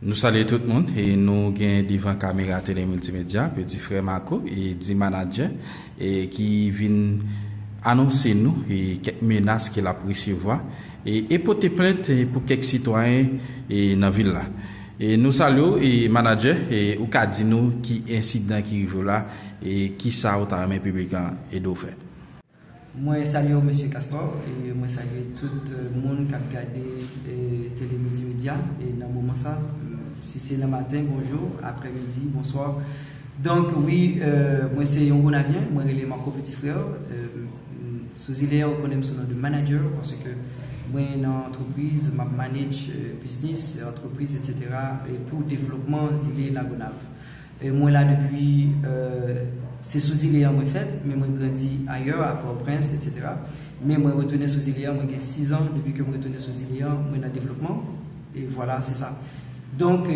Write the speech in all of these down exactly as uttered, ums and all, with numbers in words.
Nou salye tout moun e nou gen divan kamera Tele Miltimedya, peti frè Marco e di manadjè e ki vin anonse nou e kèk menas ke l ap resevwa e, e pote plent e pou kèk sitwayen e nan vil la. E nou salye w e manadjè e ou ka di nou ki ensidan ki rive w la e kisa ou ta renmen piblik lan ede w fè. Mwen salye w mesye Castor e mwen salye tout moun k ap gade Tele Miltimedya e nan moman sa, si se nan maten, bonjou, aprèmidi, bonswa. Donk wi, mwen se yon Gonavyen, mwen rele Marco Petit Frère. Sou zile a ou konnen m sou non de manager paske mwen nan antrepriz, m ap manage biznis, antrepriz, etsetera e pou devlopman zile Lagonav. E mwen la depi, se sou zile a mwen fèt, men mwen grandi ayè, a Pòtoprens, etsetera. Men mwen retounen sou zile a, mwen gen sizan depi ke mwen retounen sou zile a, mwen nan devlopman. E vwala, se sa. Donk,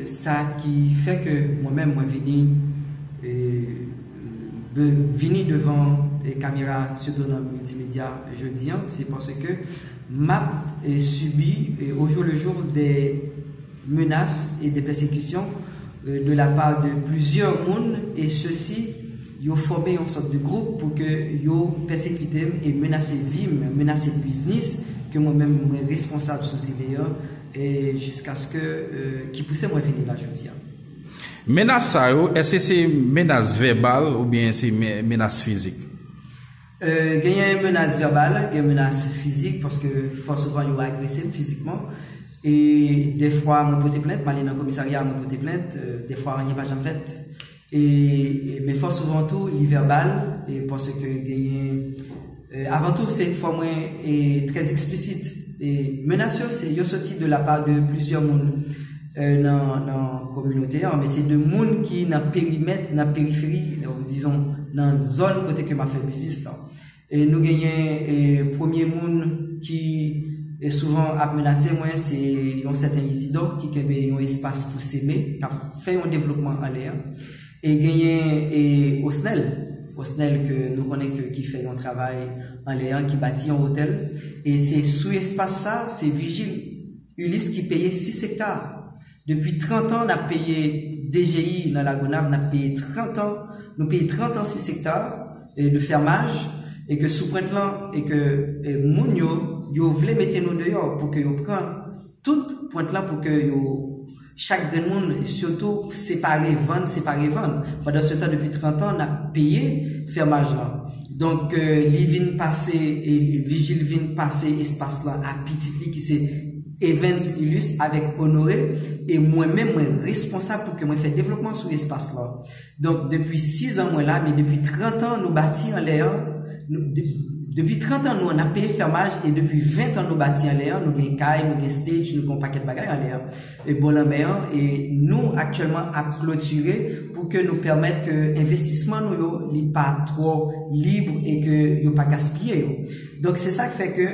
sa ki fè ke mwen menm, mwen vini, vini devan kamera, sitou nan miltimedya jodi a, se paske m ap sibi au jour le jour de menas e de pèsekisyon de la part de plusieurs moun, e sesi yo fòme yon sòt de gwoup pou ke yo pèsekite m e menase vi m, menase biznis ke mwen menm mwen responsab sou zile a, e jiskaske ki pouse mwen vini la jodi a. Menas sa yo, èske se menas vèbal oubyen se menas fizik? Genyen menas vèbal, gen menas fizik paske fò souvan yo agrese m fizikman. E dèfwa mwen pote plent, m ale nan komisarya, mwen pote plent, dèfwa anyen pa janm fèt. E men fò souvan tou li vèbal, e paske genyen, avan tou se fò mwen trè eksplisit. E menas yo se yo soti de la part de plizyè moun nan nan kominote an, men se de moun ki nan perimèt, nan periferi, dizon nan zòn kote ke m ap fè biznis lan. E nou genyen premye moun ki souvan ap menase mwen, se yon sèten Isidor ki kenbe yon espas pou seme, k ap fè yon devlopman anlè a. E genyen Osnel, Osnel ke nou konnen ke ki fè yon travay anlè a, ki bati yon otèl. E se sou espas sa, se Vigil Ulysse ki peye sis ekta. Depi trant an n ap peye D G I nan Lagonav, n ap peye trant an, nou peye trant an sis ekta de fèmaj, e ke sou pwent lan, e ke moun yo, yo vle mete nou deyò pou ke yo pran tout pwent lan, pou ke yo, chak grenn moun, sitou separe vann, separe vann. Pandansetan, depi trant an, n ap peye fèmaj lan. Donk, li vin pase, Vigil vin pase espas lan a pitit li ki se Evens Ulysse avèk Honoré, e mwen menm mwen responsab pou ke mwen fè devlopman sou espas lan. Donk depi sis an mwen la, men depi trant an nou bati anlè an, depi trant an nou an ap peye fèmaj, e depi ven an nou bati anlè an, nou gen kay, nou gen stage, nou gen yon pakèt bagay anlè an, e bò lanmè an, e nou aktyèlman ap klotire pou ke nou pèmèt ke envestisman nou yo li pa twò lib e ke yo pa gaspiye yo. Donk se sa k fè ke,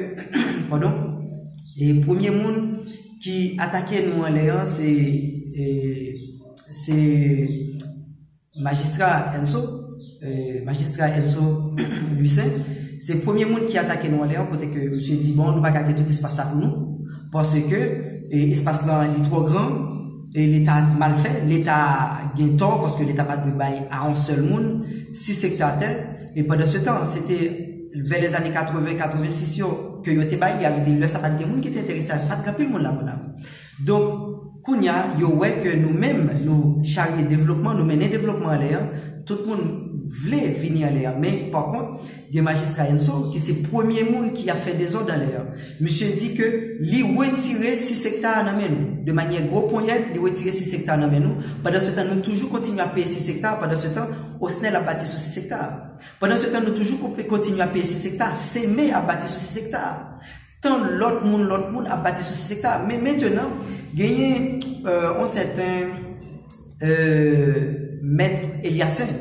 padon, e premye moun ki atake nou anlè an se, se majistra Enso, majistra Enso Louissaint, se premye moun ki atake nou anlè an kote ke misye di bon nou pa ka gen tout espas sa pou nou, paske espas lan li twò gran, e leta mal fè, leta gen tò paske leta pa dwe bay a yon sèl moun sis ekta tè, e pandansetan se te vè lèzane katreven, katrevensis yo ke yo te bay li, avèdi lè sa pa t gen moun ki te enterese a, pa t gen anpil moun Lagonav. Donk kounye a yo wè ke nou menm nou charye devlopman, nou mennen devlopman anlè an, tout moun vle vini anlè an, men pakont gen majistra Enso ki se premye moun ki ap fè dezòd anlè an. Misye di ke li retire sis ekta nan men nou, de manyè gwo ponyèt li retire sis ekta nan men nou. Pandansetan nou toujou kontinye ap peye sis ekta, pandansetan Osnel ap bati sou sis ekta. Pandansetan nou toujou kontinye ap peye sis ekta, Seme ap bati sou sis ekta. Tan lòt moun, lòt moun ap bati sou sis ekta. Men mentenan genyen yon sèten Mèt Eliasen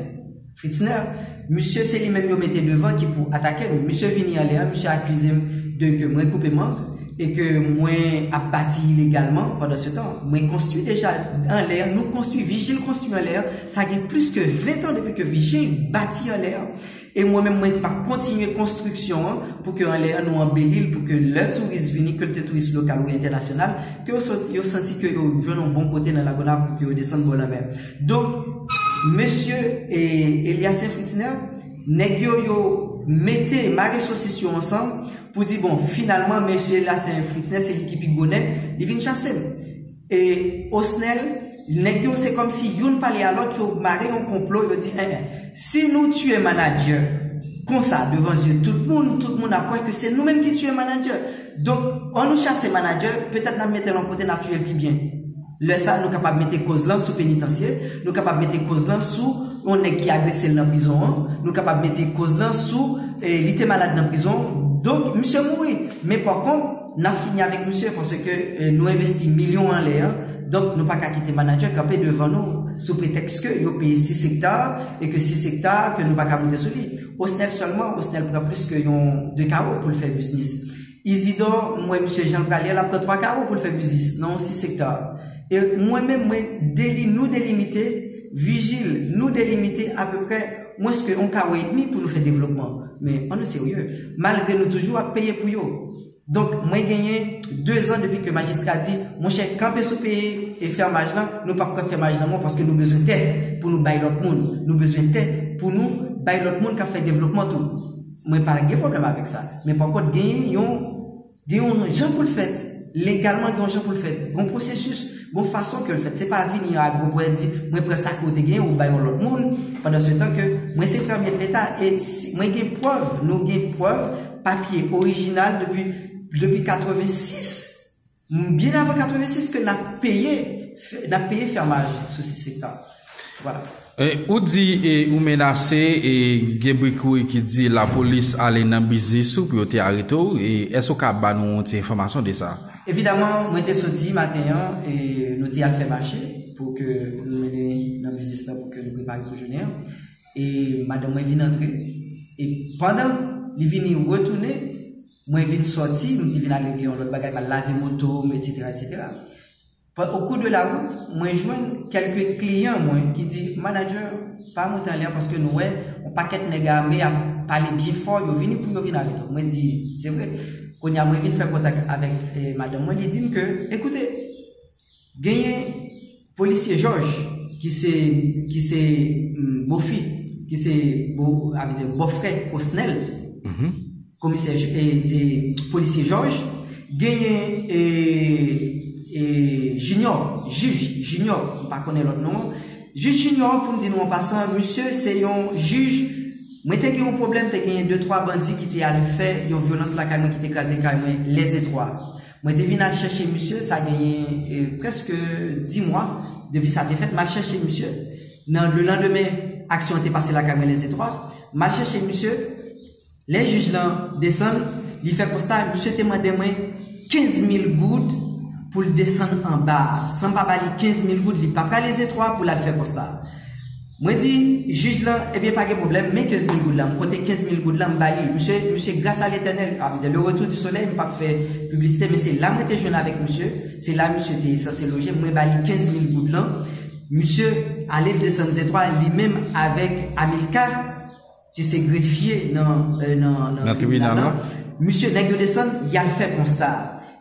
Fritzner, misye se li menm yo mete devan ki pou atake m. Misye vini anlè an, misye akize m de ke mwen koupe mang e ke mwen ap bati ilegalman. Pandansetan mwen konstwi deja anlè an, nou konstwi, Vigil konstwi anlè an. Sa gen plis ke ven an depi ke Vigil bati anlè an. E mwen menm, mwen p ap kontinye konstriksyon an pou ke anlè an nou anbeli l, pou ke lè touris vini, ke l te touris lokal ou entènasyonal, ke yo santi, yo santi ke yo jwenn yon bon kote nan Lagonav pou ke yo desann bò lanmè. Donk, mesye e Eliasen Fritner, nèg yo, yo mete mare sosis yo ansanm pou di, bon, finalman, mesye Eliasen Fritner, se li ki pi gwo nèg, li vin chase m. E Osnel, nèg yo, se kòmsi youn pale a lòt, yo mare yon konplo, yo di, en, en, si nou tiye manadjè konsa devan zye tout moun, tout moun ap wè ke se nou menm ki tiye manadjè. Donk, an nou chase manadjè, petèt n ap mete l yon kote, n ap tiye l pi byen. Lè sa, nou kapab mete koz lan sou penitansye, nou kapab mete koz lan sou yon nèg ki agrese l nan prizon an, nou kapab mete koz lan sou, e, li te malad nan prizon, donk, misye mouri. Men pa kont, n ap fini avèk misye paske, e, nou envesti milyon anlè an, donk, nou pa ka kite manadjè kanpe devan nou sou pretèks ke yo peye sis ekta e ke sis ekta ke nou pa ka moute sou li. Osnel sèlman, Osnel pran plis ke yon de kawo pou l fè biznis. Izidò, m wè misye jan l prale a, l ap pran twa kawo pou l fè biznis nan yon sis ekta. E mwen menm, mwen deli-, nou delimite, Vijil, nou delimite apeprè mwens ke yon kawo edmi pou nou fè devlopman. Men, an nou serye, malgre nou toujou ap peye pou yo. Donk, mwen genyen de zan depi ke majistra di, monchè, kanpe sou peye e fèmaj lan, nou p ap pran fèmaj lan non, paske nou bezwen tè pou nou bay lòt moun. Nou bezwen tè pou nou bay lòt moun k ap fè devlopman tou. Mwen pa gen pwoblèm avèk sa. Men pa kont, genyen yon, gen yon jan pou l fèt. Legalman, gen yon jan pou l fèt. Gen yon pwosesis, gen yon fason ke l fèt. Se pa vini a gwo pwen di, mwen pran sa ke w te genyen, ou bay yon lòt moun. Pandan se tan ke mwen se fèmye de Leta, e si, mwen gen prèv, nou gen prèv, papye orijinal depi, depi katrevensis. M, byen avan katrevensis ke n ap peye, fè, n ap peye fèmaj sou sis ekta. Vwala. E, ou di, e, ou menase, e, gen bri kouri ki di lapolis ale nan biznis ou pou yo te arete w. E, èske w ka ba nou yon ti enfòmasyon de sa? Evidaman, mwen te soti maten an, e, nou te al fè mache pou ke nou mennen nan biznis la, pou ke nou prepare pou jounen an. E madanm mwen vin antre. E pandan li vini retounen, mwen vin sòti, nou te vin al regle yon lòt bagay, m al lave moto m, etsetera, etsetera. Pa-, au cours de la route, mwen jwenn kèlke kliyan mwen ki di, manadjè, pa monte anlè a paske nou wè yon pakèt nèg ame ap pale byen fò, yo vini pou yo vin arete w. Mwen di, se vre. Kounye a, mwen vin fè kontak avèk, eh, madanm mwen, li di m ke, ekoute, genyen polisye Jòj, ki se, ki se, mm, bofi, ki se bo-, a vle di bòfrè Osnel, komisè J-, e, se polisye Jòj, genyen, e, e, Junior, jij Junior, m pa konnen lòt non an. Jij Junior, pou m di nou an pasan, misye se yon jij, mwen te gen yon pwoblèm, te genyen de twa bandi ki te al fè yon vyolans lakay mwen, ki te kraze kay mwen, Lèzetwa. Mwen te vin al chèche misye, sa genyen, e, prèske dis mwa depi sa te fèt, m al chèche misye. Nan le lendemain, aksyon an te pase lakay mwen, Lèzetwa. M al chèche misye, lè jij lan desann, li fè konsta, misye te mande mwen kenz mil goud pou l desann anba a. San m pa ba li kenz mil goud, li p ap ka Lèzetwa pou l al fè konsta. Mwen di jij lan, ebyen, pa gen pwoblèm, men kenz mil goud lan. M konte kenz mil goud lan, m ba li. Misye, misye, grâce à l'Éternel, a vle di, le retour du soleil, m p ap fè piblisite, men se la mwen te jwenn avèk misye, se la misye te sanse loje, mwen ba li kenz mil goud lan. Misye ale, l desann Zetwa, li menm avèk Amilcar, ki se grefye nan, e, nan, nan tribinal lan. Misye, nèg yo desann, y al fè konsta.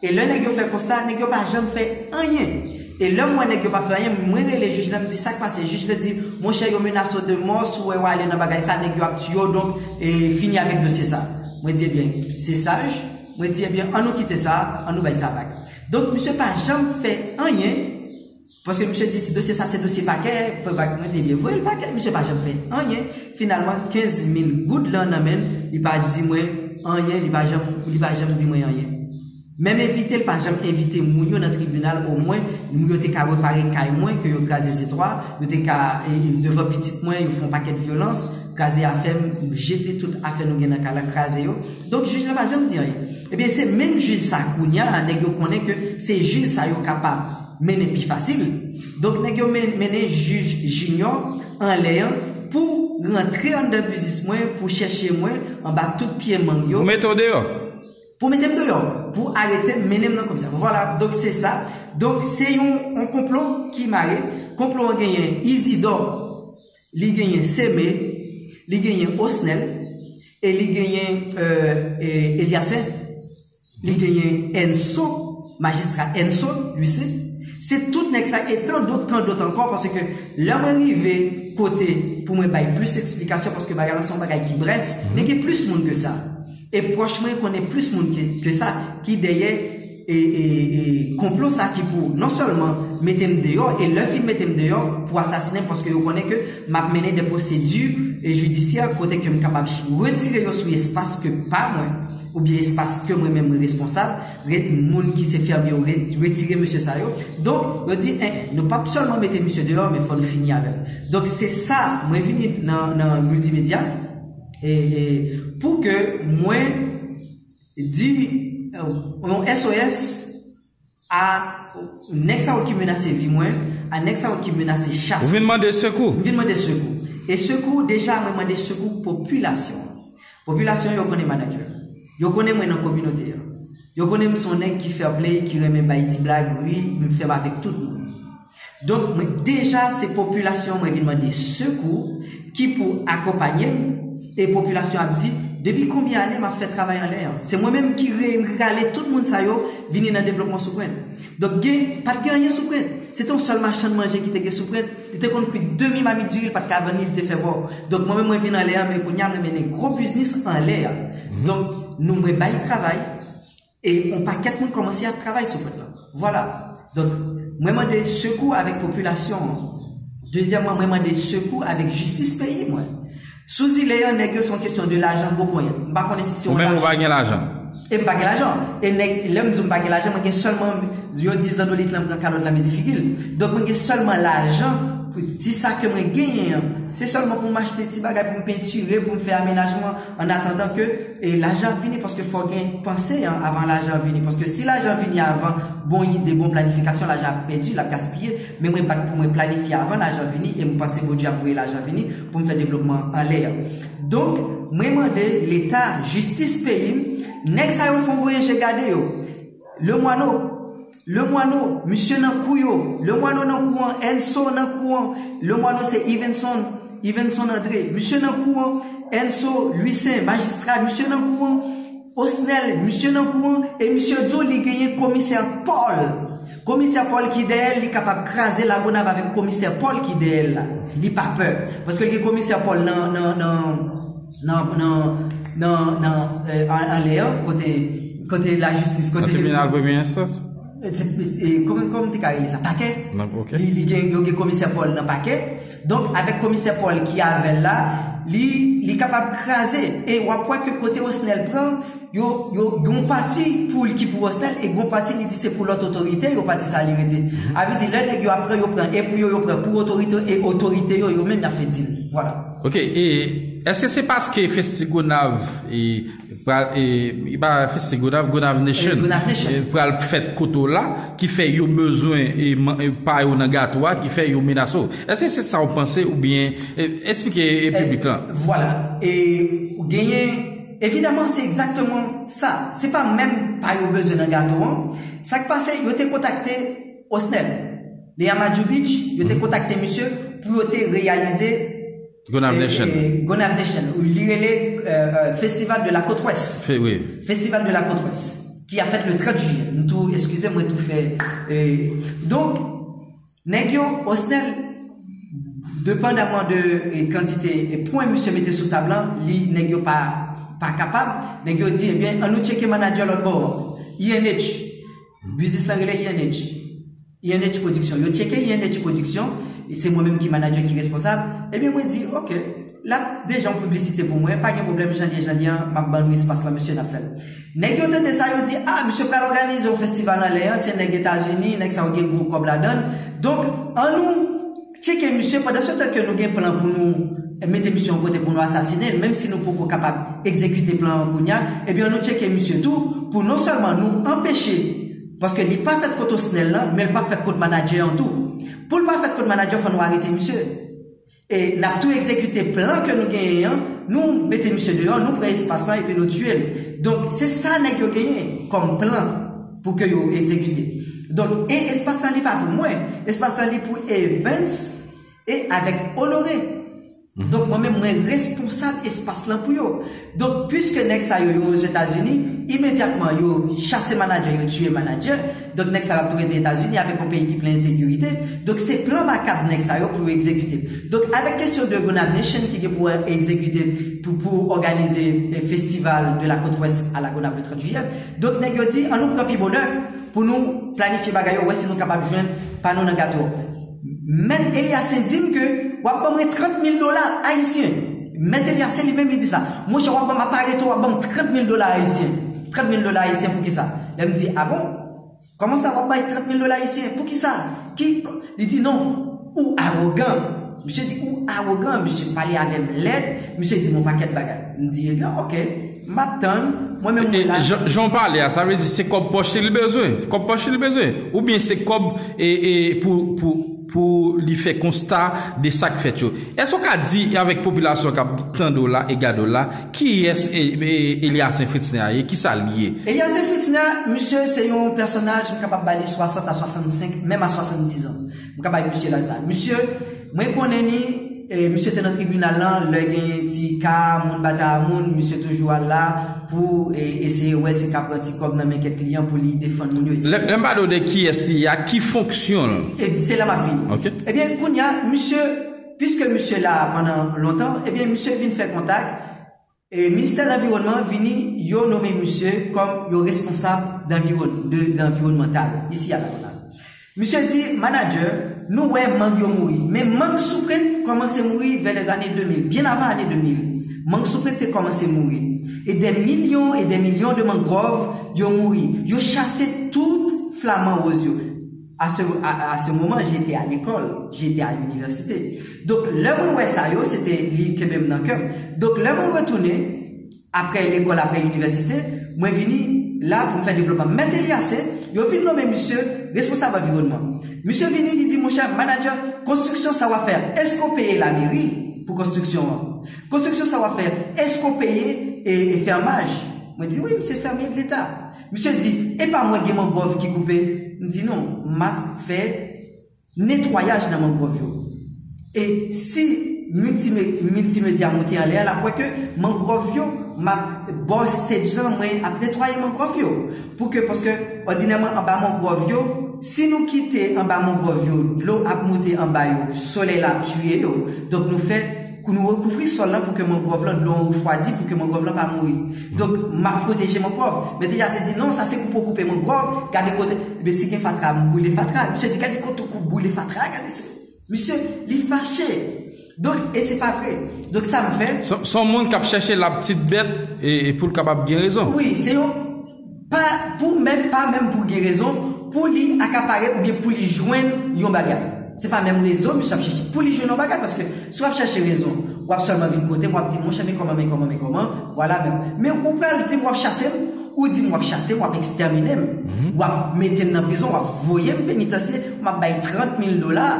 E lè nèg yo fè konsta, nèg yo pa janm fè anyen. E lè m wè nèg yo pa fè anyen, mwen rele jij la, m di, sa k pase? Jij la di, monchè, yo menase w de mò, si w wè w ale nan bagay sa, nèg yo ap tiye w, donk, e, fini avèk dosye sa. Mwen di, ebyen, se saj. Mwen di, ebyen, an nou kite sa, an nou bay sa vag. Donk, misye pa janm fè anyen. Paske misye di, si dosye sa se dosye pakè, fò pa, mwen di, ebyen, voye l pakè, misye pa janm fè anyen. Finalman, kenz mil goud lan nan men l, li pa di mwen anyen, li pa janm, li pa janm di mwen anyen. Menm envite, l pa janm envite moun yo nan tribinal, omwen, moun yo te ka repare kay mwen, ke yo kraze Zetwa, yo te ka, e, devan pitit mwen, yo fè yon pakèt vyolans, kraze afè m, jete tout afè nou gen nan kay la, kraze yo. Donk, jij la pa janm di anyen. Ebyen, se menm jij sa kounye a, nèg yo konnen ke se jij sa yo kapab mennen pi fasil. Donk, nèg yo men-, mennen jij Junior anlè an pou rantre anndan biznis mwen, pou chèche mwen anba tout pye mang yo. Pou mete w deyò. Pou mete m deyò, pou arete m, mennen m nan komisarya. Vwala, donk se sa. Donk, se yon, yon konplo ki mare. Konplo an genyen Izidò, li genyen Seme, li genyen Osnèl, e li genyen euh, e, Eliasen, li genyen Enso, majistra Enso, Lucien. Se tout nèg sa e tan dòt, tan dòt ankò, paske lè mwen rive kote pou mwen bay plis eksplikasyon, paske bagay la se yon bagay ki brèf, men gen plis moun ke sa. E pwòch mwen konnen plis moun ke, ke sa, ki dèyè e, e, e konplo sa ki pou non sèlman mete m deyò, e lè fin mete m deyò, pou asasinen m, paske yo konnen ke m ap mennen de pwosedi e jidisyè kote ke m kapab retire yo sou espas ke pa mwen, oubyen espas ke mwen menm mwen responsab, re- moun ki se fèmye yo re- retire mesye sa yo. Donk, yo di, en, nou p ap sèlman mete misye deyò, men fò nou fini avè l. Donk, se sa, mwen vini nan, nan miltimedya, e, e pou ke mwen di euh, yon S O S a nèg sa yo ki menase vi mwen, a nèg sa yo ki menase chas. Ou vin mande sekou? M vin mande sekou. E sekou, deja, mwen mande sekou popilasyon an. Popilasyon yo konnen manager. Yo konnen mwen nan kominote an. Yo konnen m se yon nèg ki fair play, ki renmen bay ti blag, ri, m fè m avèk tout moun. Donk, mwen, deja, se popilasyon mwen vin mande sekou ki pou akonpanye m. E popilasyon ap di, depi konbyen ane m ap fè travay anlè an? Se mwen menm ki re- rale tout moun sa yo vini nan devlopman Soupwent. Donk, gen, pa t gen anyen Soupwent. Se te yon sèl machann manje ki te gen Soupwent. Li te konn kwit demi mamit diri, li pa t ka vann li, li te fè vò. Donk, mwen menm, mwen vin anlè an, men kounye a, mwen mennen gwo biznis anlè a. Donk, nou, mwen bay travay. E yon pakèt moun kòmanse ap travay sou pwent lan. Vwala. Donk, mwen mande sekou avèk popilasyon an. Dezyèmman, mwen mande sekou avèk jistis peyi mwen. Sou zile an, nèg yo se yon kesyon de lajan gwo ponyèt. M pa konnen si se yon lajan. Ou menm ou pa gen lajan. E m pa gen lajan. E nèg, lè m di m pa gen lajan, mwen gen sèlman, yo di zandolit lan pran kalòt lan mezi figi l. Donk, mwen gen sèlman lajan pou ti sa ke mwen genyen an. Se sèlman pou m achte ti bagay pou m pentire, pou m fè amenajman, an atandan ke e lajan ap vini, paske fò gen panse an avan lajan vini. Paske si lajan vini avan bon ide, bon planifikasyon, lajan ap pèdi, l ap gaspiye. Men mwen bat pou mwen planifye avan lajan vini e m panse Bondye ap voye lajan vini pou m fè devlopman anlè a. Donk, mwen mande Leta, jistis peyi m, nèg sa yo fò voye je gade yo. Lemwano, Lemwano, misye nan kou yo. Lemwano nan kou an, Enso nan kou an. Lemwano se Ivenson, Ivenson André. Misye nan kou an, Enso, Lwisin, majistra, misye nan kou an. Osnèl, misye nan kou an. E misye di w li genyen komisè Paul. Komisè Paul ki dèyè l, li kapab kraze Lagonav avèk komisè Paul ki dèyè l la. Li pa pè. Paske l gen komisè Paul nan, nan, nan, nan, nan, nan, nan, euh, an, anlè an, kote, kote lajistis, kote. Nan tribinal premye enstans? E, se, e, kòman, kòman te ka rele sa? Pakè? Nan, ok. Li, li gen, yo gen komisè Paul nan pakè. Donk, avèk komisè Paul ki avè l la, li, li kapab kraze. E w ap wè ke kote Osnèl pran, yo, yo, gon pati pou l ki pou Osnèl, e gon pati li di se pou lòt otorite, yo pati sa li rete. A vle di, lè nèg yo ap pran, yo pran, e pou yo, yo pran pou otorite, e otorite yo, yo menm y ap fè dil. Vwala. Ok, e èske se paske Festigonav, e, pral, e, e pa Festigonav, Gonav Nation, e, Gonav Nation, e, pral fèt kote w la, ki fè yo bezwen, e, man- e, pa yo nan gato a, ki fè yo menase w? Èske se sa w panse oubyen, e, eksplike, e, piblik lan? Vwala. E, ou genyen, evidaman, se egzakteman sa. Se pa menm pa yo bezwen nan gato an. Sa k pase, yo te kontakte Osnèl. Lea Madjoubidj, yo te kontakte misye pou yo te reyalize Gonav Nation. E, e, Gonav Nation. Li rele, euh, euh, Festival de la Côte Ouest. Fe- wi. Festival de la Côte Ouest, ki a fèt le trant jiyè. M tou, eskize mwen tou fè, e, donk, nèg yo, Osnèl, depandaman de, e, kantite, e, pwen misye mete sou tab lan, li, nèg yo pa, pa kapab. Nèg yo di, ebyen, ann nou tcheke manadjè lòt bò an. I N H. Biznis lan rele I N H. I N H Production. Yo tcheke I N H Production, e se mwen menm ki manadjè ki responsab. Ebyen, mwen di, ok, l ap deja yon piblisite pou mwen, pa gen pwoblèm, jan l ye, jan l ye an, m ap ban nou espas lan, mesye, n ap fè l. Nèg yo tande sa, yo di, a, misye pral òganize yon festival anlè an, se nèg Etazini, nèg sa yo gen gwo kòb ladan l. Donk, ann nou tcheke misye, pandan se tan ke nou gen plan pou nou mete misye yon kote pou nou asasinen l, menm si nou poko kapab egzekite plan an kounye a, ebyen, ann nou tcheke misye tou, pou non sèlman nou anpeche, paske li pa fèt kot Osnèl lan, men l pa fèt kot manadjè an tou. Pou l pa fèt kot manadjè, fò nou arete misye. E n ap tou egzekite plan ke nou genyen an, nou mete misye deyò, nou pran espas lan epi nou tiye l. Donk, se sa nèg yo genyen kòm plan pou ke yo egzekite. Donk, e espas lan li pa pou mwen, espas lan li pou Evens e avèk Honoré. Donk, mwen menm, mwen responsab espas lan pou yo. Donk, piske nèg sa yo, yo Ozetazini, imedyatman, yo chase manadjè, yo tiye manadjè. Donk, nèg sa yo ap tou rete Etazini avèk yon peyi ki plen ensekirite. Donk, se plan makab nèg sa yo pou yo egzekite. Donk, avèk kesyon de Gonave Nation ki gen pou egzekite, pou, pou òganize eh, festival de la côte ouest à la Gonave le trente juillet. Donk, nèg yo di, ann nou pran pi bonè pou nou planifye bagay yo, wè si nou kapab jwenn pa nou nan gato. Mèt Eliasen di m ke w ap ban mwen trant mil dola ayisyen. Mèt Eliasen li menm li di sa. Monchè, w ap ban m, m ap arete w, w ap ban m trant mil dola ayisyen. Trant mil dola ayisyen pou kisa? Lè m di, a bon? Kòman sa w ap bay trant mil dola ayisyen? Pou kisa? Ki, li di non, ou awogan. Misye di ou awogan, misye pale avè m lèd, misye di m yon pakèt bagay. M di, ebyen, oke, m ap tann, mwen menm mwen la. Jan w pale a, sa vle di se kòb pòch li bezwen, kòb pòch li bezwen, oubyen se kòb e, e, pou, pou, pou li fè konsta de sa k fèt yo. Èske w ka di avèk popilasyon k ap tande w la e gade w la, kiyès e, e, Eliasen Fritzner a ye, kisa l ye? Eliasen Fritzner, misye se yon pèsonaj, m kapab ba li swasant a swasannsenk, menm a swasanndizan. M ka bay misye laj sa. Misye, mwen konnen ni, e, misye te nan tribinal lan, lè genyen ti ka, moun batay a moun, misye toujou al la pou e, eseye wè si l ka pran ti kòb nan men kèk kliyan pou li defann moun yo, etsetera. Lè, lè m pale w de kiyès li ye a, ki fonksyon l? E, se la m ap vini. Ebyen, kounye a, misye, piske misye la pandan lontan, ebyen, misye vin fè kontak, e, Ministè Lanviwònman vini, yo nonmen misye kòm yon responsab danviwòn-, de, danviwònmantal, isi a la Gonave. Misye di, manadjè, nou wè mang yo mouri. Men mang Soupre kòmanse mouri vè lèzane de mil, byen avan ane de mil. Mang Soupre te kòmanse mouri. E dè milyon e dè milyon de mangròv yo mouri. Yo chase tout flaman woz yo. A se, a, a se moman, jete a lekòl, jete a linivèsite. Donk, lè mwen wè sa yo, se te li kenbe m nan kè m. Donk, lè mwen retounen, apre lekòl, apre inivèsite, mwen vini la pou m fè devlopman. Mèt Eliasen, yo vin nonmen misye responsab anviwònman. Misye vini, li di, monchè, manadjè, konstriksyon sa w ap fè a, èske w peye lameri pou konstriksyon an? Konstriksyon sa w ap fè a, èske w peye e, e fèmaj? Mwen di, wi, m se fèmye de leta. Misye di, epa mwen gen mangròv ki koupe? M di, non, m ap fè netwayaj nan mangròv yo. E si miltime-, miltimedya moute anlè a, l ap wè ke mangròv yo, m ap bò stage lan, mwen ap netwaye mangròv yo. Pou ke, paske òdinèman anba mangròv yo, si nou kite anba mangròv yo, dlo ap moute anba yo, solèy la ap tiye yo. Donk nou fè, kou nou rekouvri sòl lan pou ke mangròv lan, dlo an refwadi, pou ke mangròv lan pa mouri. Donk, m ap pwoteje mangròv. Mèt Eliasen di, non, sa se koupe w koupe mangròv, gade kote, men si gen fatra, m boule fatra. Misye di, gade kote w boule fatra, gade se. Misye, li fache. Donk, e se pa vre. Donk, sa m fè. Se, se yon moun k ap chèche l ap ti bèt e, e pou l kapab gen rezon. Wi, se yon, pa, pou menm, pa menm pou gen rezon, pou li akapare oubyen pou li jwenn yon bagay. Se pa menm rezon misye ap chèche. Pou li jwenn yon bagay, paske si w ap chèche rezon, w ap sèlman vin kote m, w ap di, monchè, men kòman, men kòman, men kòman, vwala menm. Men ou pral di m w ap chase m, ou di m w ap chase m, w ap ekstèmine m, w ap mete m nan prizon, w ap voye m penitansye, m ap bay trant mil dola.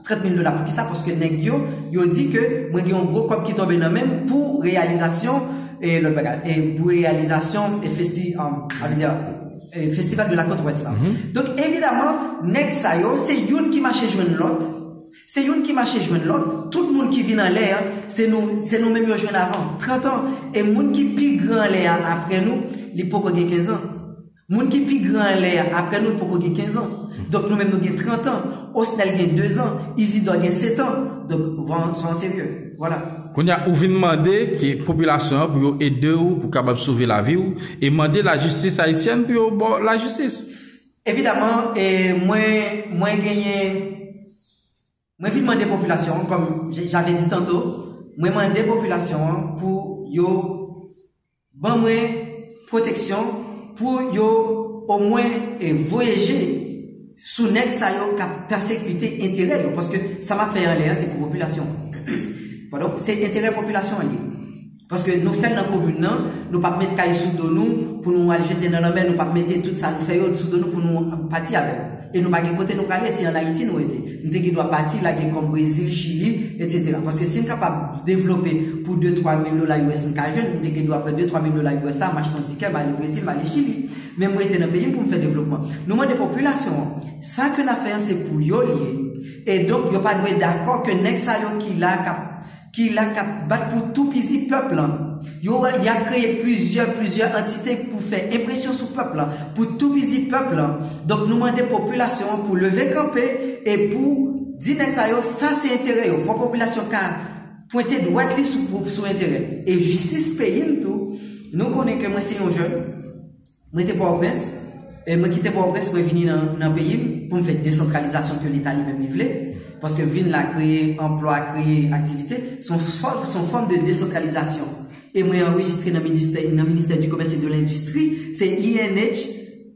Trant mil dola pou kisa? Paske nèg yo, yo di ke mwen gen yon gwo kòb ki tonbe nan men m pou reyalizasyon, e, lòt bagay, e, pou reyalizasyon, e, festi-, um, sa vle di, e, Festival de la Côte Ouest la. Donk, evidaman, nèg sa yo, se youn ki mache jwenn lòt. Se youn ki mache jwenn lòt. Tout moun ki vin anlè a, se nou, se nou menm yo jwenn avan. Trant an. E moun ki pi gran anlè a apre nou, li poko gen kenz an. Moun ki pi gran anlè a, apre nou, poko gen kenz an. Donk, nou menm, nou gen trant an. Osnel gen de zan. Izidò gen sèt an. Donk, vwa-, swa serye. Vwala. Kounye a, ou vin mande ki popilasyon an pou yo ede w, pou kapab sove lavi w, e mande lajistis ayisyèn pou yo ba w lajistis. Evidaman, e mwen, mwen genyen, mwen vin mande popilasyon an, comme j-, j'avais dit tantôt, mwen mande popilasyon an pou yo ban mwen pwoteksyon pou yo omwen, e, voye je sou nèg sa yo k ap pèsekite enterè yo, paske sa m ap fè anlè a, se pou popilasyon an. Padon, se enterè popilasyon an li ye. Paske nou fè l nan komin nan, nou p ap met kay sou do nou pou nou al jete nan lanmè, nou p ap mete tout sa nou fè yo sou do nou pou nou pati avè l. E nou pa gen kote nou prale, se ann Ayiti nou rete. M te gen dwa pati, lage kò m Brezil, Chili, etsetera. Paske si m kapab devlope pou de, twa mil dola U S m ka jwenn, m te gen dwa pran de, twa mil dola U S sa, m achte yon tikè, m ale Brezil, m ale Chili. Men m rete nan peyi m pou m fè devlopman. Nou mande popilasyon an, sa ke n ap fè an, se pou yo li ye. E donk, yo pa dwe dakò ke nèg sa yo ki la, k ap ki la k ap bat pou toupizi pèp lan. Yo, y ap kreye plizyè, plizyè antite pou fè enpresyon sou pèp lan, pou toupizi pèp lan. Donk, nou mande popilasyon an pou leve kanpe e pou di nèg sa yo, sa se enterè yo. Fò popilasyon ka pwente dwèt li sou, sou enterè l. E jistis peyi m tou, nou konnen ke mwen se yon jèn, mwen te Pòtoprens, e mwen kite Pòtoprens, mwen vini nan, nan peyi m pou m fè desantralizasyon ke Leta li menm li vle. Paske vin la kreye anplwa, kreye aktivite, se yon fò-, se yon fòm de desantralizasyon. E mwen anrejistre nan ministè, nan ministè du Commerce et de l'Industrie, se I N H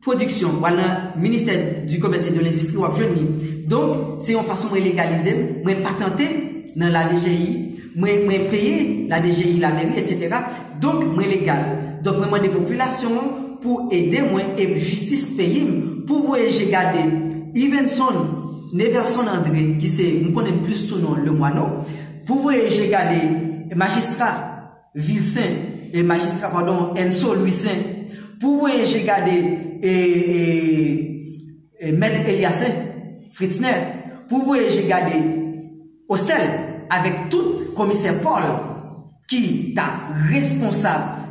Production, w al nan ministè du Commerce et de l'Industrie, w ap jwenn li. Donk, se yon fason mwen legalize m, mwen patante nan la D G I, mwen, mwen peye la D G I, la meri, et cetera. Donk, mwen legal. Donk, mwen mande popilasyon an pou ede mwen e jistis peyi m, pou voye je gade Yvenson Neverson André, ki se, m konnen l plis sou non Lemwano, pou voye je gade majistra Vilsen, e majistra, padon, Enso Louissaint, pou voye je gade e, e, e, Mèt Eliasen Fritzner, pou voye je gade Ostel avèk tout komisè Paul ki ta responsab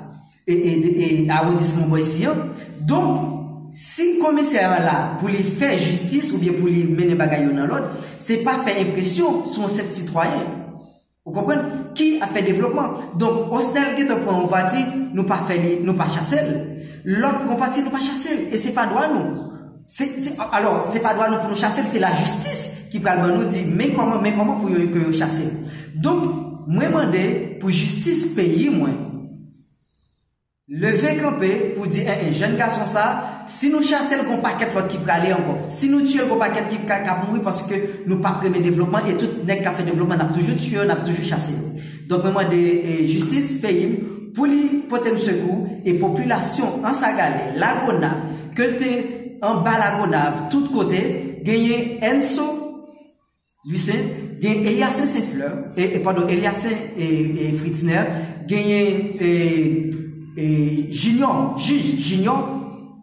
e, e, de, e awondisman Bòysi an. Donk, si komisè an la pou li fè jistis oubyen pou li mennen bagay yo nan lòd, se pa fè enpresyon sou yon senp sitwayen. Ou konprann? Ki ap fè devlopman. Donk, Ostel gentan pran yon pati, nou pa fè li, nou pa chase l. Lòt pran pati, nou pa chase l. E se pa dwa nou. Se, se, alò, se pa dwa nou pou nou chase l, se lajistis ki pral ban nou di, men kòman, men kòman pou yo, ke yo chase l. Donk, mwen mande pou jistis peyi mwen leve kanpe pou di, en, en, jèn gason sa, si nou chase l, gon pakèt lòt ki prale ankò. Si nou tiye l, gon pakèt ki ka, k ap mouri paske nou p ap renmen devlopman e tout nèg k ap fè devlopman, n ap toujou tiye yo, n ap toujou chase yo. Donk, mwen mande, e, jistis peyi m pou li pote m sekou e popilasyon Anse à Galets, Lagonav, ke l te anba Lagonav, tout kote, genyen Enso Lucien, gen Eliasen Saint Fleur, e, e, padon, Eliasen e, e Fritzner, genyen e, e, Junior, jij Junior,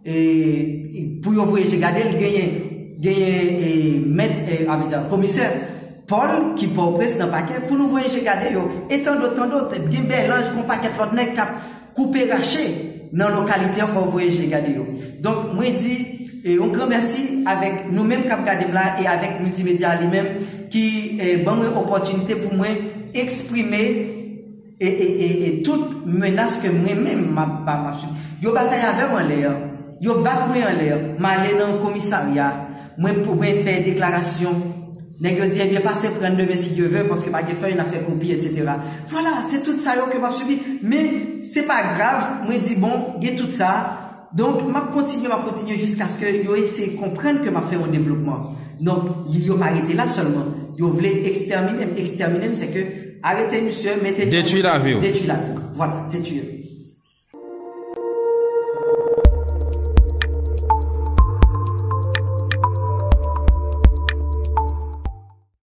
e, e pou yo voye je gade l, genyen, genyen e, mèt, e, anvi di, komisè Paul, ki Pòtoprens nan pakè, pou nou voye je gade yo. E tandòt, tandòt, gen Bèlanj, gen yon pakèt lòt nèg k ap koupe rache nan lokalite an, fò w voye je gade yo. Donk, mwen di e, yon gran mèsi avèk nou menm k ap gade m la e avèk Miltimedya li menm ki e, ban mwen opòtinite pou mwen eksprime e, e, e, e tout menas ke mwen menm m ap, m ap, m ap swiv. Yo batay avè m anlè a. Yo bat mwen anlè a. M ale nan komisarya. Mwen pou mwen fè deklarasyon. Nèg yo di, ebyen, pase pran demen si Dye vle, paske pa gen fèy, n ap fè kopi, et cetera. Vwala, se tout sa yo ke m ap sibi. Men, se pa grav, mwen di, bon, gen tout sa. Donk, m ap kontinye, m ap kontinye jiskaske yo eseye konprann ke m ap fè yon devlopman. Donk, yo pa rete la sèlman. Yo vle ekstèmine m. Ekstèmine m, se ke arete misye, mete li nan detwi lavi w. Detwi lavi w. Vwala, se tiye.